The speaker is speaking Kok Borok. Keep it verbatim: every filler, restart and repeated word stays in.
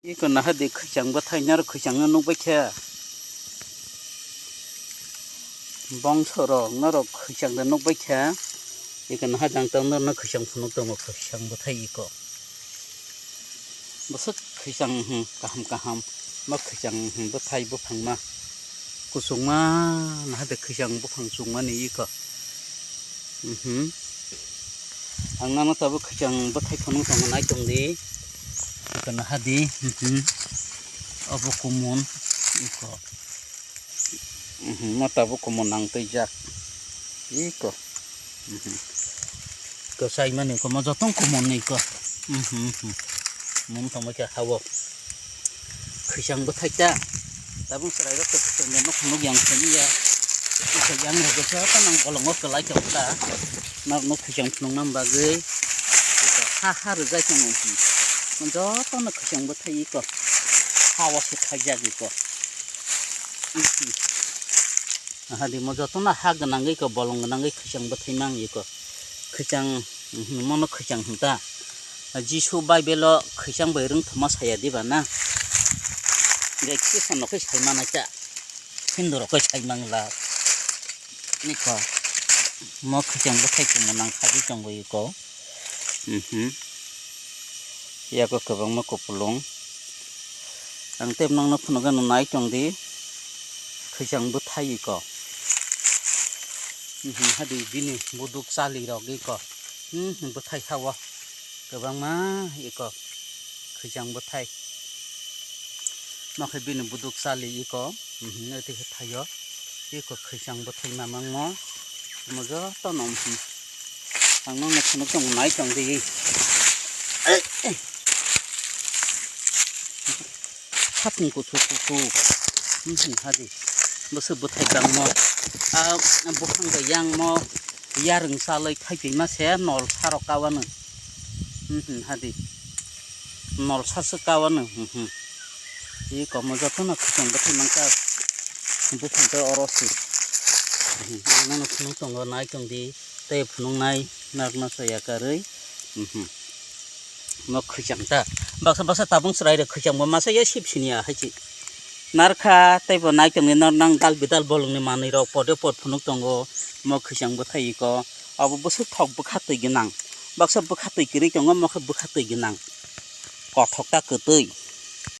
Iko naha di khwichang bwthai norok khwichang no nukbai khe. Bongso rok norok khwichang da nukbai khe. Iko naha jang tang norok khwichang phunuk tongo khwichang bwthai iko. Bwswk khwichang hmm kaham kaham. Ma khwichang hmm bwthai buphang ma. Kusukma naha di khwichang buphang chukmani iko. Mhm. Ang nano tabuk khwichang bwthai phunuk tongo nai tong di. Iko naha di. Mhm. Obo kumun iko. Mhm. Mo tabuk kumun nang twijak. Iko. Mhm. Kwchai mani iko mo jotong kumun ni iko. Mhm. Mun tongbai khe hao. Khwichang bwthai ta. Tabuk chwrai rok to khwichang no phunuk yang sini ya. Iko yang rok joto nang bolongo kwlai tong ta. Norok no khwichang phunuk nam bagwi. Iko ha ha rwjai tongo. Joto no khwichang bwthai iko. Hao se khaijak iko. Mhm. Aha di mo joto no ha gwnangwi iko bolong gwnangwi khwichang bwthai mang iko. Khwichang, mhm, mono khwichang hwn ta. Jisu Bible o khwichang bai rwng thoma saya diba na? Gai Khristo no khe sai manai ta. Hindu rok khe sai mangla. Niko. Mo khwichang bwthai kumun nang kha di tongo iko. Mhm. Yago kwbangma kupulung. Ang tei nokno phunukgano nai tong di. Khwichang bwthai iko. Mhm, hadi bini buduk chali rok iko. Mhm, bwthai sao. Kwbangma iko. Khwichang bwthai. Nokhe bini buduk chali iko. Mhm, ati khe thaio. Iko khwichang bwthai mamangmo. Mo joto no, mhm. Ang nokno phunuk tong nai tong di. Hapung kuthuk kuthuk. Hmm, hadi. Bwswk bwthai bangmo. Ah, buphang bai yangmo. Yarwng chalwi thaiphima se nol sarok kawano. Hmm, hadi. Nol saswk kawano. Hmm. Iko mo jotono khwchang bwthai mangkha. Buphang tei oro se. Hmm, ang nokno phunuk tongo nai tong di. Tei phunuknai narwkno chaya karwi. Mhm. Mo khwichang ta. Baksa baksa tabung chwrai rok khwichang bo masa ya sip sini ya hai chi. Narkha tei bo nai tongwi nor nang dal bidal bolongni manwi rok pod yo pod phunuk tongo. Mo khwichang bwthai iko. Abo bwswk thok bwkha twi gwnang. Baksa bwkha twi kwrwi tongo, mo khe bwkha twi gwnang. Kothok ta kwtwi.